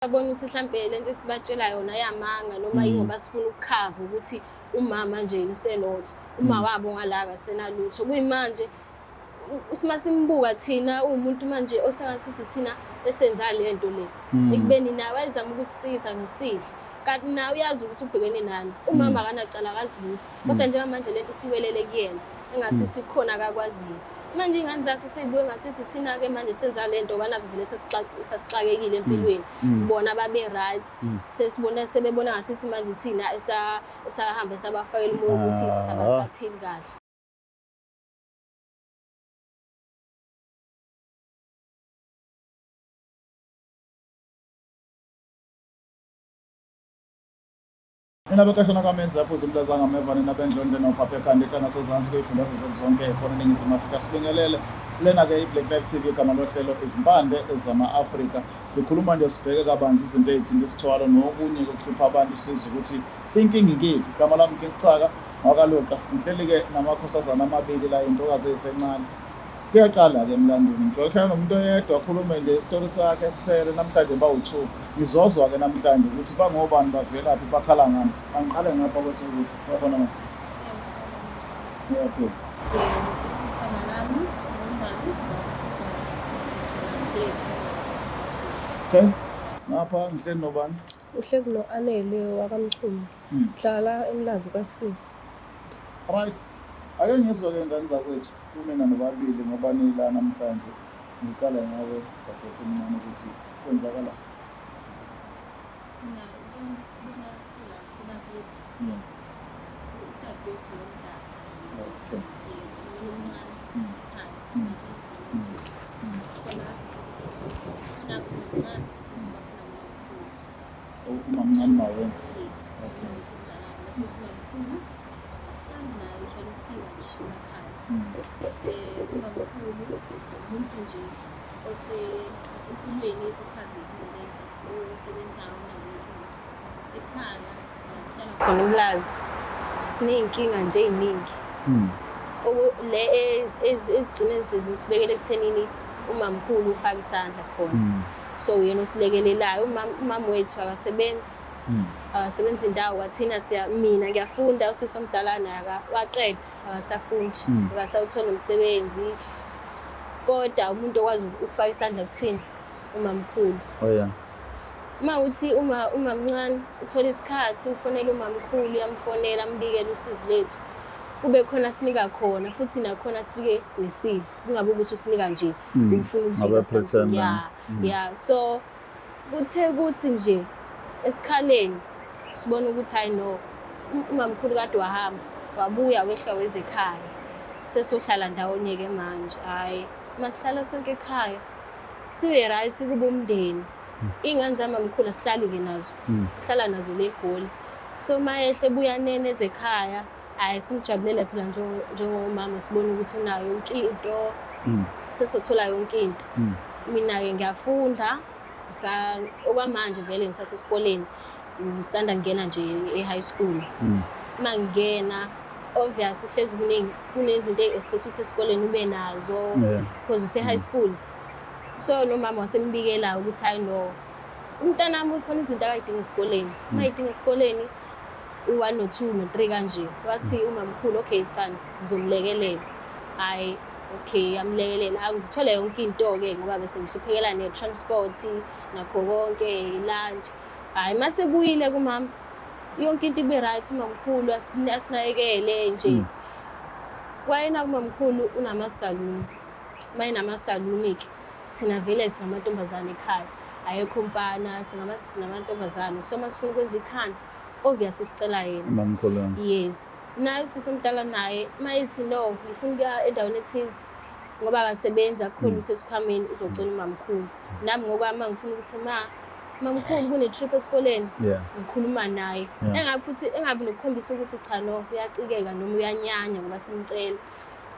Babona ukuthi mhlampe lento esibatshela yona yamanga noma yingoba sifuna ukukhava ukuthi umama nje usenotho, uma wabo ngala akasenalutho. Kuyimanje uma simbuka thina uwumuntu manje osengathi thina esenza le nto le, ekubeni naye wayezama ukusisiza ngesihle, kanti naye uyazi ukuthi ubhekene nani. Umama akanacala, akazi lutho, kodwa njengamanje lento isiwelele kuyena, engasithi kukhona akakwaziyo. Manje iy'ngane zakhe sey'buke ngasithi thina-ke manje senza le nto bana kuvele sasixakekile empilweni, bona babe-right. Sesibona sebebona ngasithi manje thina esahamba sabafakela umoya ukuthi abasaphili kahle. Nina bekashana kamenzi aphuza umntazanga ameva, nina bendlondle nophapha ekhanda ekhanda sezansi kwey'fundazwe zethu zonke khona eNingizimu Afrika. Sibingelele lena-ke i-Black Life TV, igama lohlelo izimpande zama-Afrika. Sikhuluma nje sibheke kabanzi izinto ey'thinta isithwalo nokunye kokuhlupha abantu, sizwe ukuthi inkinga ikephi. Igama lami King Sicaka wakaLuqa, ngihleli-ke namakhosazana amabili la, intokazi eyisencane. Kuyaqala-ke emlandweni, ngijwayele ukuhlala nomuntu oyedwa akhulume nje isitori sakhe siphele. Namhlanje bawu-two. Ngizozwa-ke namhlanje ukuthi bangobani, bavelaphi, bakhala ngani. Angiqale ngapha kwesokudla. Sawubona mama. Ngiyaphila. Yebo, igama lami nguMbali. Okay. Ngapha ngihleli nobani? Uhlezi no-Anele wakaMchunu. Hlala eMlazi kwa-C. Right. Ake ngizwe-ke ngane zakwethu kunina nobabili ngoba nila namhlanje. Ngiqale ngawe dadewethu omncane ukuthi kwenzakala. Thina njengoba sibona sila sibabili, udadewethu nomdala. Yebo, mina omncane ekhaya, sibabili nosisi. Khona funa kumncane kuzoba khona nomkhulu. Umamncane mawena. Yes, ukuthi salami. Bese kuthi umamkhulu asihlali naye, ujwayele ukufika nje emakhaya. Umamkhulu umuntu nje ose empilweni okhavekile, osebenzayo nayo yonke into. Ekhaya la sihlala khona eMlazi siney'nkinga nje ey'ningi. Le ezigcine zisibekele ekuthenini umamkhulu ufake isandla khona. So uyena osilekelelayo. Umama wethu akasebenzi. Akasebenzi indawo, kwathina siya, mina ngiyafunda, usisi omdala naye waqeda, akasafundi, akasawutholi nomsebenzi. Kodwa umuntu okwazi ukufaka isandla kuthina umamkhulu. Oh yeah. Uma uthi uma umamncane uthola isikhathi ufonela umamkhulu, uyamfonela ambikele usizi lethu. Kube khona sinika khona futhi nakhona sifike ngesile. Kungabe ukuthi usinika nje ufuna ukuzuza Ngabe something. pretend. Yeah. Yeah, so kuthe ukuthi nje esikhaleni sibona ukuthi hayi no, umamkhulu kade wahamba wabuya wehla weze ekhaya, sesohlala ndawonye ke manje. Hayi, masihlala sonke ekhaya sibe right, kube umndeni. Iy'ngane zamamkhulu asihlali ke nazo, hlala nazo le Egoli. So mayehle ebuya nene ezekhaya, hhayi simjabulela phela njengomama, sibone ukuthi unayo yonke into, sesothola yonke into. Mina-ke ngiyafunda, okwamanje vele ngisasesikoleni, ngisanda kungena nje e-high school. Uma ngingena, obvious hlezi kuningi, kunezinto e-expect ukuthi esikoleni ube nazo, because ise-high school. So nomama wasembikela ukuthi hayi no, umntanami khona izinto akayidinga esikoleni. Uma eyidinga esikoleni, u-1 no-2 no-3 kanje. Wathi umamkhulu okay it's fine, ngizomlekelela. Hhayi okay, yamlekelela. Angithole yonke into-ke ngoba bese ngihluphekela ne-transport nakho konke, i-lunch. Hhayi mase kubuyile kumama, yonke into ibe right, umamkhulu asinakekele nje. Kwayena kumamkhulu unamasaluni. Uma enamasaluni-ke, thina vele singamantombazane ekhaya, ayekho umfana, sinamantombazane. So uma sifuna ukwenza ikhanda, obviously sicela yena. Umamkhulu. Yes. Naye usisi omdala naye uma ethi no, ngifuna ukuya endaweni ethize, ngoba akasebenzi, akukho lutho esikhwameni, uzocela umamkhulu. Nami ngokwami uma ngifuna ukuthi mamkhulu kune-trip esikoleni, ngikhuluma naye. Engabe futhi engabi nokukhombisa ukuthi cha no, uyacikeka noma uyanyanya ngoba simcela.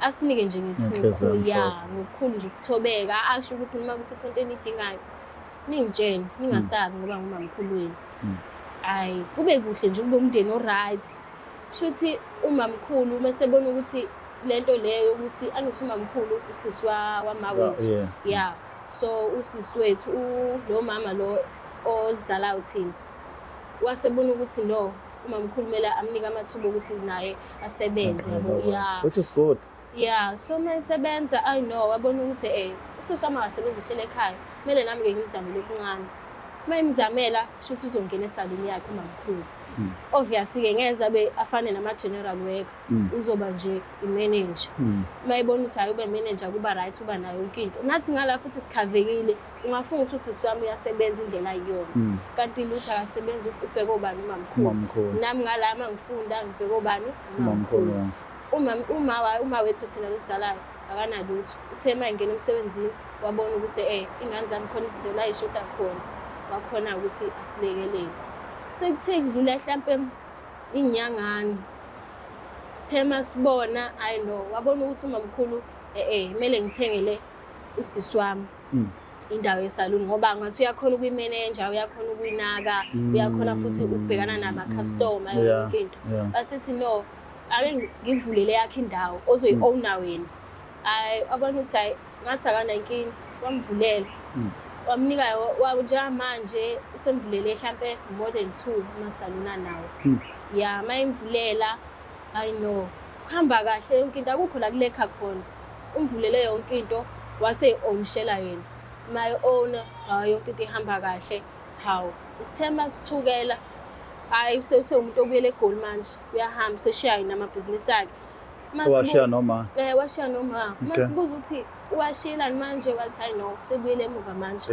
Asinike nje Ngenhliziyo ngokukhulu, ya, emhlophe. ngokukhulu nje ukuthobeka, asho ukuthi noma kuthi khona into eniyidingayo, ningitshene, ningasabi ngoba ngumamkhulu wenu. Hhayi, kube kuhle nje, kube umndeni o-right. Shuthi umamkhulu mese ebona ukuthi lento leyo yokuthi angithi umamkhulu usisi wama wethu. Yeah. So usisi wethu lo mama lo ozalayo thina wasebona ukuthi no, umamkhulu kumele amnike amathuba okuthi naye asebenze, yabo, ya. Which is good. Yeah, so uma esebenza, I know, wabona ukuthi usisi wami akasebenzi, uhlele ekhaya, kumele nami-ke ngimzamele okuncane. Uma imzamela, kusho ukuthi uzongena esaluni yakhe umamkhulu. Obviously-ke ngeze abe afane nama-general worker, uzoba nje i-manager. Uma ebona ukuthi hhayi, ube manager kuba right, uba nayo yonke into. Nathi ngala futhi sikhavekile, ungafunga ukuthi usisi wami uyasebenza indlela ayiyona. Kanti lutho, akasebenzi, ubheke obani? Umamkhulu. Umamkhulu. Nami ngala uma ngifunda ngibheke obani? Umamkhulu. Yeah. Uma wethu thina lesizalayo akanalutho. Uthe uma engena emsebenzini wabona ukuthi ingane zami khona izinto la ey'shoda khona, wakhona ukuthi asilekelele. Sekuthe kudlula hlampe iy'nyangana, sithe masibona, I know, wabona ukuthi umamkhulu kumele ngithengele usisi wami indawo yesaluni, ngoba ngathi uyakhona ukuyimeneja, uyakhona ukuyinaka, uyakhona futhi ukubhekana namakhastoma, yonke into. Basithi no, ake ngikuvulele yakhe indawo ozoyi-owna wena. Hhayi, wabona ukuthi hhayi, ngathi akanankinga, wamvulela. Wamnika njengamanje usemvulele hlampe more than 2 amasaluni anawo. Ya, uma emvulela, I know, kuhamba kahle yonke into, akukho la kulekha khona. Umvulele yonke into wase ownishela yena. Uma e-owner, hhayi, yonke into ihamba kahle. Hawu, isithe masithukela, hhayi, usewumuntu obuyela eGoli manje, uyahamba useshiya namabhizinisi akhe. Washiya noma? Washiya noma. Masibuza ukuthi uwashiyelani manje, wathi hayi no, sebuyele emuva manje.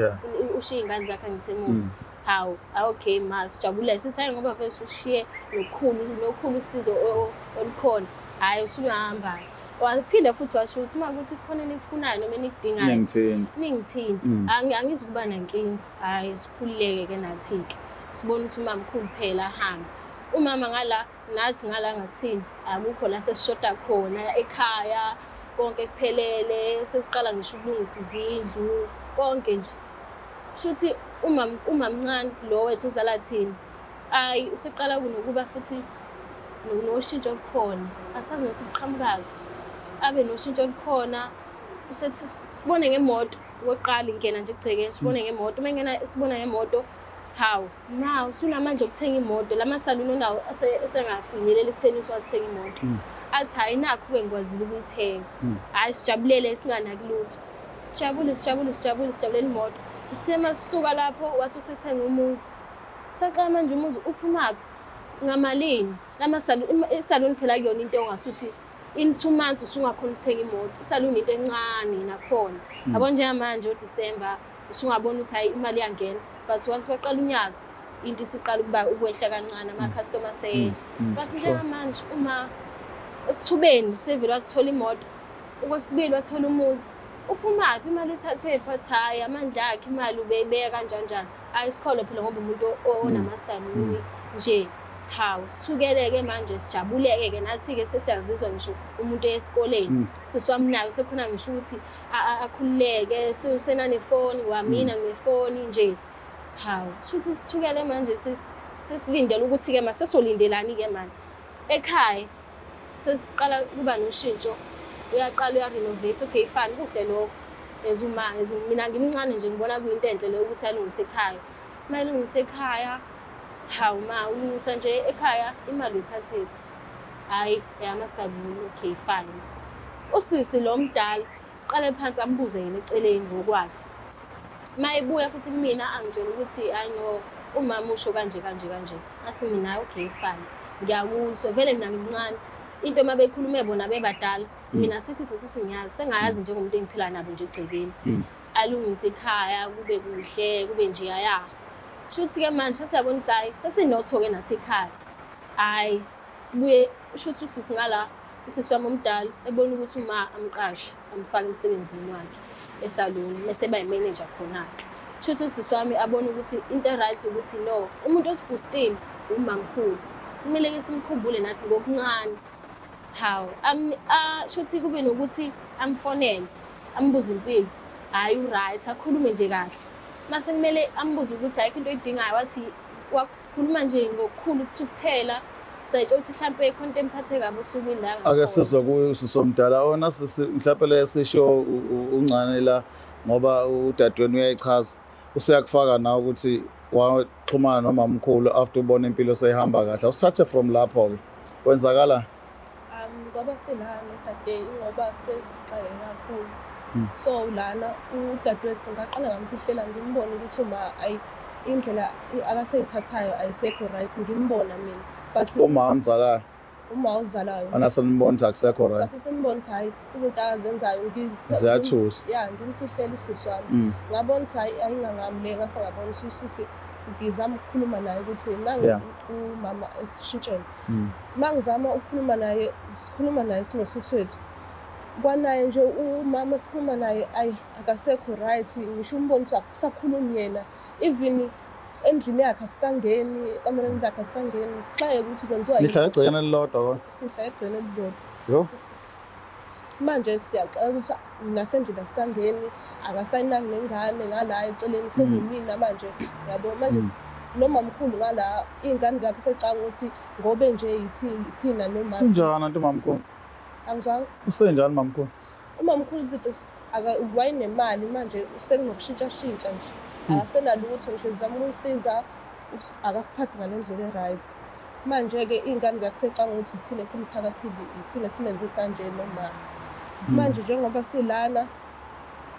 Ushiye iy'ngane zakhe angithi emuva. Hawu, okay ma, sijabule sithi hayi ngoba vele ushiye nokukhulu usizo olukhona. Hhayi, usungahamba. Waphinda futhi washo ukuthi uma kuthi kukhona enikufunayo noma enikudingayo, Ningithinte. ningithinte. Angizukuba nankinga. Hhayi, sikhululeke-ke nathi-ke. Sibone ukuthi umamkhulu phela ahambe. Umama ngala, nathi ngala ngathini, akukho la sesishoda khona ekhaya, konke kuphelele, sesiqala ngisho ukulungisa izindlu, konke nje. Shuthi umamncane lo wethu ozala thina, hhayi, useqala nokuba futhi noshintsho olukhona, asazi nokuthi luqhamukaphi, abe noshintsho olukhona. Usethi sibone ngemoto okokuqala ingena nje egcekeni, sibone ngemoto. Uma ingena sibona ngemoto, hawu, now usunamandla okuthenga imoto, la masaluni onawo esengafinyelela ekutheni usuwazithenga imoto. Athi hhayi, nakhu-ke ngikwazile ukuyithenga. Hhayi, sijabulele singanaki lutho. Sijabule, sijabule, sijabule, sijabulela imoto. Sithe masisuka lapho wathi usethenga umuzi. Sacela manje umuzi uphumaphi? Ngamalini? Isaluni phela kuyona into ongasuthi in 2 months usungakhona ukuthenga imoto. Isaluni into encane nakhona. Yabo, njengamanje uDecember usungabona ukuthi hayi, imali iyangena, but once kwaqala unyaka into isiqala ukuba ukwehla kancane, ama-customer seyehla. But njengamanje uma esithubeni usevele wathola imoto, okwesibili wathola umuzi, uphumaphi imali, uyithathephi? Wathi hhayi, amandla akhe, imali ubeyibeka kanjani njani. Hhayi, sikholwe phela ngoba umuntu onamasaluni nje. Hawu, sithukeleke manje, sijabuleke-ke nathi-ke, sesiyazizwa ngisho umuntu esikoleni. Usisi wami naye usekhona ngisho ukuthi akhululeke, usenanefoni, wamina nginefoni nje. Hawu, shuthi sithukele manje, sesilindele ukuthi-ke ma sesolindelani-ke manje. Ekhaya sesiqala kuba noshintsho, uyaqala uya-renovate, okay fine, kuhle lokho. As uma as mina ngimncane nje ngibona kuyinto enhle leyo ukuthi alungise ekhaya. Uma elungise ekhaya, hawu ma, ulungisa nje ekhaya, imali uyithathephi? Hhayi, eyamasaluni, okay fine. Usisi lo mdala qale phansi ambuze yena eceleni ngokwakhe. Uma ebuya futhi kumina angitshela ukuthi hayi no, umama usho kanje kanje kanje. Ngathi mina okay fine, ngiyakuzwa vele, mina ngimncane. Into uma bekhulume bona bebadala, mina asikho isidingo sokuthi ngiyazi, sengayazi njengomuntu engiphila nabo nje egcekeni. Alungise ekhaya kube kuhle, kube njeyaya. Shuthi-ke manje sesiyabona ukuthi hhayi, sesinotho-ke nathi ekhaya. Hhayi, sibuye shuthi usisi ngala, usisi wami omdala ebona ukuthi uma amqashe amfake emsebenzini wakhe esaluni mese eba yimenenja khona-ke. Shuthi usisi wami abone ukuthi into e-right ukuthi no, umuntu osibhustile umamkhulu, kumele-ke simkhumbule nathi ngokuncane. Hawu, shuthi kube nokuthi amfonele ambuze impilo, hhayi u-right, akhulume nje kahle. Mase kumele ambuze ukuthi ayikho into oyidingayo, wathi wakhuluma nje ngokukhulu ukuthukuthela, sayitshela ukuthi hlampe khona into emphathe kabi osukwini la Ake ngakhona. sizwe kuye usisi omdala ona sisi, mhlawumbe le sisho uncane la ngoba udadewenu uyayichaza, useyakufaka nawe ukuthi Waxhumana nomamkhulu after ubona impilo seyihamba kahle. Awusithathe from lapho-ke. Kwenzakala? Ngoba sila nodade ingoba sesixake kakhulu. So lana udadewethu ngaqala ngamfihlela ngimbone ukuthi uma ayi indlela akaseyithathayo ayisekho right ngimbona mina. But Uma umzalayo uma uzalayo anasenibona ukuthi akusekho right. Sase simbona ukuthi hhayi izinto akazenzayo Ziyathusa. Ya, ngimfihlela usisi wami. Ngabona ukuthi hhayi ayingangami le ngase ngabona ukuthi usisi ngizama ukukhuluma naye ukuthi nangu umama esishintshele. Uma ngizama ukukhuluma naye, sikhuluma naye sinosisi wethu. Kwanaye nje umama sikhuluma naye ayi akasekho right ngisho umbona ukuthi akusakhulumi yena even endlini yakhe asisangeni, ekamereni lakhe asisangeni, sixake ukuthi kwenziwa yini. Nihlala egcekeni elilodwa kodwa? Sihlala egcekeni elilodwa. Yho. Manje siyaxaka ukuthi nasendlini asisangeni, akasayinaki nengane ngala eceleni sekuyimina manje yabo manje nomamkhulu ngala iy'ngane zakhe secanga ukuthi ngobe nje yithina noma Unjani anti mamkhulu? Angizwanga. Usenjani mamkhulu? Umamkhulu izinto wayenemali manje sekunokushintshashintsha nje. Akasenalutho ngisho sizama ukumsiza akasithathi ngale ndlela e-right. Manje-ke iy'ngane zakhe secanga ukuthi ithina esimthakathile, ithina esimenze sanje noma. Manje njengoba silana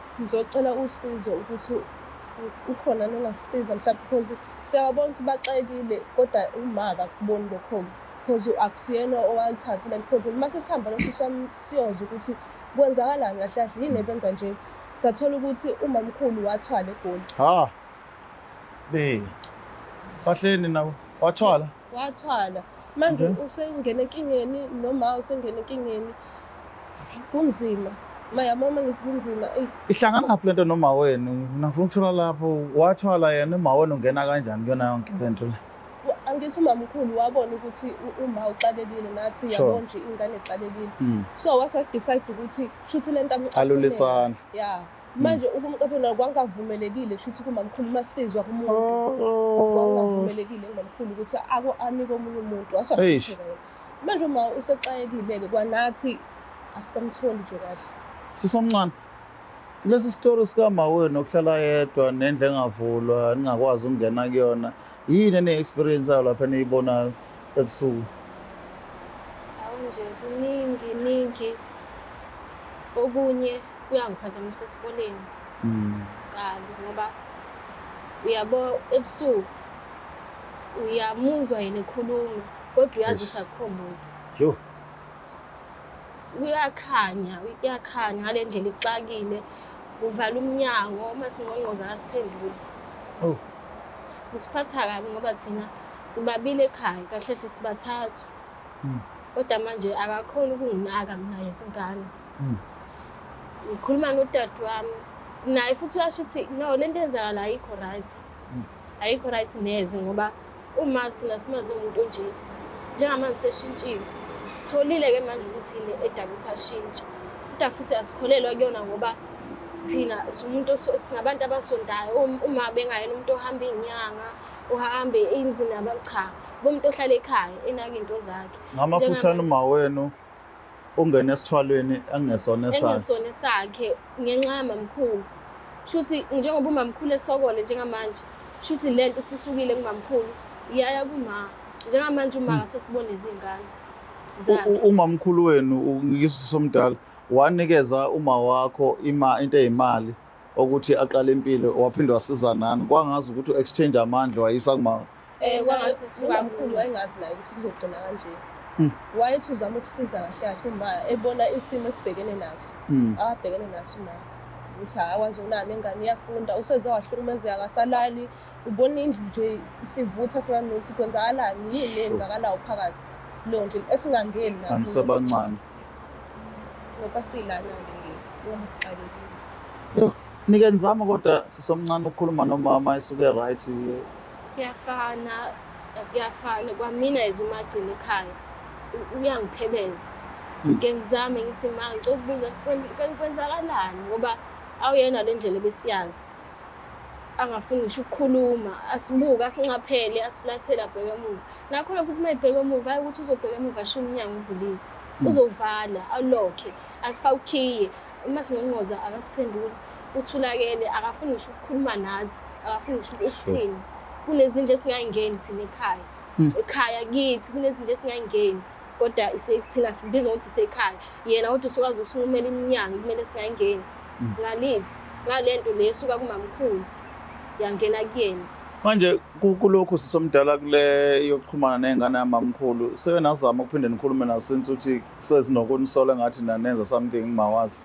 sizocela usizo ukuthi ukhona ongasisiza mhlawumbe because siyababona ukuthi baxakekile kodwa uma akakuboni lokho-ke. Because akusiyena owalithatha lento because uma sesihamba nosisi wami siyozwa ukuthi kwenzakalani kahle kahle yini ebenza nje. Sathola ukuthi umamkhulu wathwala eGoli. Ha. Be. Kahleni nawe. Wathwala? Wathwala. Manje usengena enkingeni noma usengena enkingeni. Kunzima. Maya mama ngithi kunzima. Ey. Ihlangana lapho lento noma wenu. Ngifuna ukuthola lapho wathwala yena uma wenu ungena kanjani kuyona yonke lento le. Angithi umamkhulu wabona ukuthi uma uxakekile nathi yabo nje ingane exakekile. So wase decide ukuthi shuthi lento amcaphunela. Alule isandla. Yeah. Manje ukumcaphunela kwangavumelekile shuthi kumamkhulu masizwa kumuntu. Kwangavumelekile kumamkhulu ukuthi ako anike omunye umuntu waswashela yena. Manje uma usexakekile ke kwanathi asisamtholi nje kahle. Sisomncane. Lesi story sika mawenu okuhlala yedwa nendle engavulwa ningakwazi ukungena kuyona. Yini ene experience yayo lapha eniyibonayo ebusuku? Awu nje kuningi ningi okunye kuyangiphazamisa esikoleni kabi ngoba uyabo ebusuku uyamuzwa yena ekhuluma kodwa uyazi ukuthi akukho muntu. Yo. Kuyakhanya, kuyakhanya ngale ndlela ixakile. Kuvala umnyango uma singqongqoza akasiphenduli. Oh. Kusiphatha kabi ngoba thina sibabili ekhaya, kahle hle sibathathu. Kodwa manje akakhoni ukunginaka mina izingane. Ngikhuluma nodade wami naye futhi uyasho ukuthi no lento eyenzakala ayikho right. Ayikho right neze ngoba uma sina simazi umuntu onje njengamanje seshintshile. Sitholile ke manje ukuthi yini edala ukuthi ashintshe. Kodwa futhi asikholelwa kuyona ngoba thina siwumuntu singabantu abasontayo uma bengayena umuntu ohamba iy'nyanga ohambe emzini abantu cha bomuntu ohlala ekhaya enaka iy'nto zakhe. Ngamafushane uma wenu ungene esithwalweni engesona esakhe. Engesona esakhe ngenxa yamamkhulu. Shuthi njengoba umamkhulu esokole njengamanje, shuthi lento isisukile kumamkhulu iyaya kuma. Njengamanje uma akasesibona izingane zakhe. Umamkhulu wenu ngisisomdala wanikeza uma wakho ima into eyimali ukuthi aqale impilo waphinde wasiza nani kwangazi ukuthi u-exchange amandla wayisa kuma Kwangathi suka umamkhulu wayengazi naye ukuthi kuzogcina kanje. Wayethi uzama ukusiza kahle kahle uma ebona isimo esibhekene naso. Abhekene naso uma ukuthi akwazi ukunaka nengane iyafunda useze wahlukumezeka akasalali ubona indlu nje isivutha singanusi kwenzakalani yini eyenzakalayo phakathi leyo ndlu esingangeni nakho. Anisebancane. Ngoba silana ke ngoba sixakekile. Yo, nike nizame kodwa sisomncane ukukhuluma nomama esuke right. Kuyafana, kuyafana kwamina as umagcina ekhaya uyangiphebeza. Ngike ngizame ngithi ma ngicela ukubuza kwenzakalani ngoba awuyena le ndlela ebesiyazi. Angafuni ngisho ukukhuluma, asibuke, asinqaphele, asiflathele abheke emuva. Nakhona futhi uma ebheka emuva, hayi ukuthi uzobheka emuva ashiye umnyango uvuliwe. Uzovala, alokhe, akufake ukhiye. Uma singqongqoza akasiphenduli, uthulakele, akafuni ngisho ukukhuluma nathi, akafuni ngisho ukuthini. Kunezindlu esingayingeni thina ekhaya. Ekhaya kithi kunezinto esingayingeni kodwa thina sibiza ngokuthi isekhaya. Yena kodwa usukwazi ukusinqumela iminyango kumele singayingeni. Ngaliphi? Ngale nto le esuka kumamkhulu yangena kuyena. Manje kulokhu sisomdala kule yokuxhumana ney'ngane yamamkhulu seke nazama ukuphinde nikhulume nazo since ukuthi sezinokunisola ngathi nanenza something kumawazi.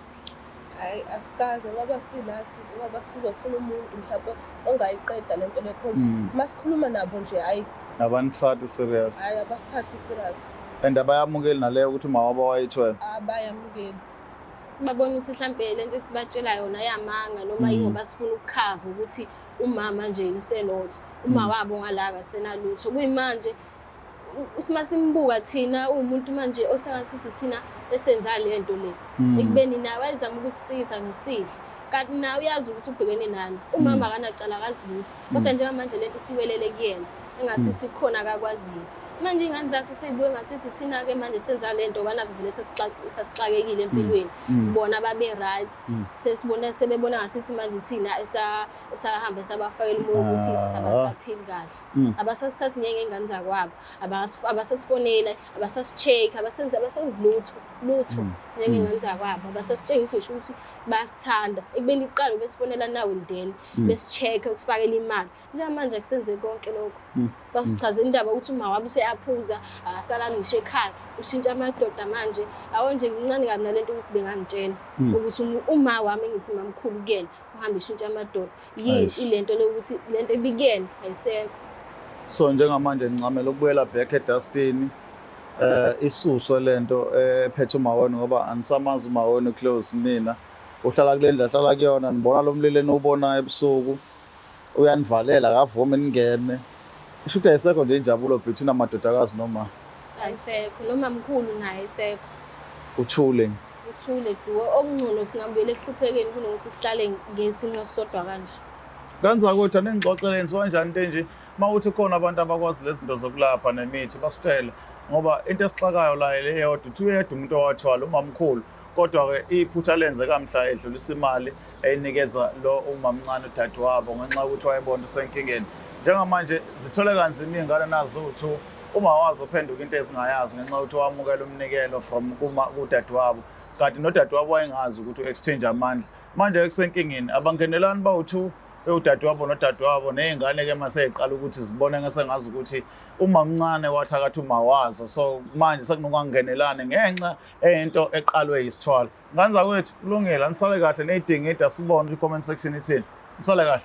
Hhayi asikaze ngoba sila ngoba sizofuna umuntu mhlawumpe ongayiqeda le nto le cause uma sikhuluma nabo nje hhayi. Abanithathi serious. Hhayi abasithathi serious. And abayamukeli naleyo ukuthi uma wabo wayethwele. Abayamukeli. Babona ukuthi mhlampe lento esibatshela yona yamanga noma yingoba sifuna ukukhava ukuthi umama nje usenotho. Uma wabo ngala akasenalutho. Kuyimanje uma simbuka thina uwumuntu manje osengasithi thina esenza le nto le. Ekubeni naye wayezama ukusisiza ngesihle. Kanti naye uyazi ukuthi ubhekene nani. Umama akanacala akazi lutho. Kodwa njengamanje lento isiwelele kuyena. Engasithi kukhona akakwaziyo. Manje iy'ngane zakhe sey'buke ngasithi thina-ke manje senza le nto bana kuvele sasixakekile empilweni. Bona babe right. Sesibona sebebona ngasithi manje thina esahamba sabafakela umoya ukuthi abasaphili kahle. Abasasithathi njengey'ngane zakwabo. Abasasifonela, abasasi-check, abasenzi lutho, lutho njengey'ngane zakwabo. Abasasitshengisi ngisho ukuthi bayasithanda. Ekubeni kuqala besifonela now and then, besi-check, besifakele imali. Njengamanje akusenze konke lokho. Basichazela indaba ukuthi uma wabo useyaphuza, akasalali ngisho ekhaya, ushintsha amadoda manje. Yabo nje ngincane kabi nalento ukuthi bengangitshela ukuthi uma wami engithi mamkhulu kuyena uhambe eshintsha amadoda. Yini ilento le ukuthi lento ebikuyena ayisekho. So njengamanje ngincamela ukubuyela back eDustin isuswe lento ephethe umawenu ngoba anisamazi umawenu close nina. Uhlala kule ndlu ahlala kuyona nibona lo mlilo eniwubona ebusuku. Uyanivalela akavumi ningene. Isho ukuthi ayisekho nje injabulo between amadodakazi noma. Ayisekho noma mkhulu naye ayisekho. Uthule. Uthule duo okungcono singabuyela ekuhluphekeni kunokuthi sihlale ngesinqa sisodwa kanje. Kanzakwethu aningixoxele yenziwa kanjani into enje uma uthi khona abantu abakwazi lezi zinto zokulapha nemithi basitshele ngoba into esixakayo la le yodwa uthi uyedwa umuntu owathwala umamkhulu kodwa-ke iphutha lenzeka mhla edlulisa imali eyinikeza lo umamncane udadewabo ngenxa yokuthi wayebona usenkingeni. Njengamanje zithole kanzima iy'ngane nazo ziwu-two uma wazi uphenduka into ezingayazi ngenxa yokuthi wamukela umnikelo from kudadewabo kanti nodadewabo wayengazi ukuthi u-exchange amandla. Manje kusenkingeni abangenelani bawu-two bewudadewabo nodadewabo ney'ngane-ke uma sey'qala ukuthi zibone ngesengazi ukuthi umamncane wathakatha uma wazo so manje sekunokungangenelani ngenxa eyinto eqalwe yisithwalo. Ngane zakwethu kulungile anisale kahle neyidingida sibone ukuthi comment section ithini. Nisale kahle.